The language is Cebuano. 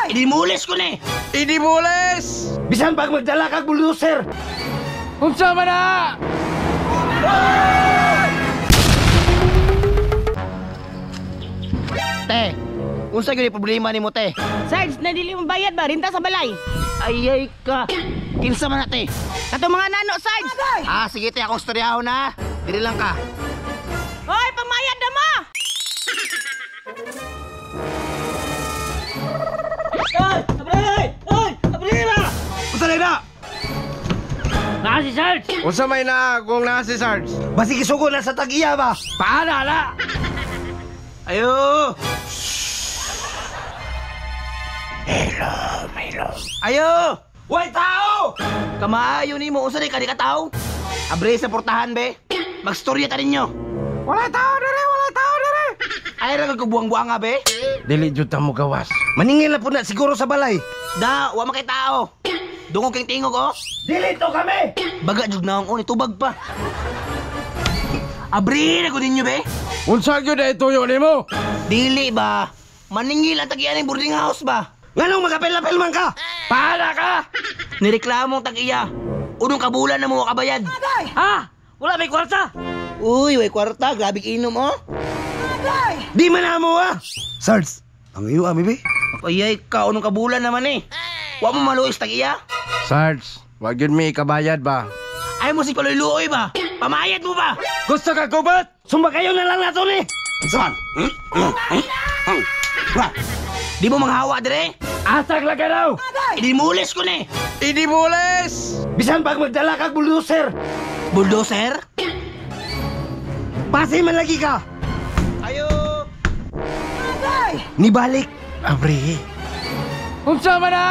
Idimulis ko ni. Idimulis! Bisan pag magdala kag bulldozer. Unsa man na? Te, unsa gyud problema nimo, te? Sarge, na dili mo bayad ba? Rinta sa balay. Ay ay ka. Kinsa man na, te? Kato mga nano, Sarge. Ah, sige te, akong istoryahon na. Dili lang ka. Hoy, pamayad na mo! Unsa na? Naa si Sarge! Unsa may naa kung naa si Sarge? Basi gisugo na sa tag-iya ba? Paana ala! Ayo! Hello, my love. Ayo! Way tao! Kamaayo nimo unsa ni ka di ka tao? Abre sa portahan be. Magstorya ta ninyo. Wala tao dire, wala tao dire. Ay ra kag buang-buang be. Dili jud ta mo gawas. Maningil na po na siguro sa balay. Da, wa makay tao. Dungog kay tingog oh. Dili to kami! Baga jud naong oh, nitubag pa. Abre na ko ninyo be. Unsa gyud ay tuyo nimo? Dili ba? Maningil ang tag-iya ning boarding house ba? Nganong magapel-apel man ka? Paana ka! Nireklamo ang tag-iya. Unong kabulan na mo kabayad. Ha? Wala may kwarta! Uy, way kwarta, grabe inom oh. Di man na mo ah! Sarge, ang iyo ami be. Ayay ka, unong kabulan naman eh. Wa mo maluis tag-iya. Sarge, wa gyud mi ikabayad ba? Ay mo si paluluoy ba? Pamayad mo ba? Gusto ka gubat? Sumba kayo na lang nato ni! Saan? Hmm? Hmm? Hmm? Hmm? Wa. Di mo manghawa dire? Asag lang daw! Idimulis ko ni. Idimulis! Bisan pag magdala kag bulldozer. Bulldozer? Pasi man lagi ka! Ayo! Nibalik! Abre. Unsa man na?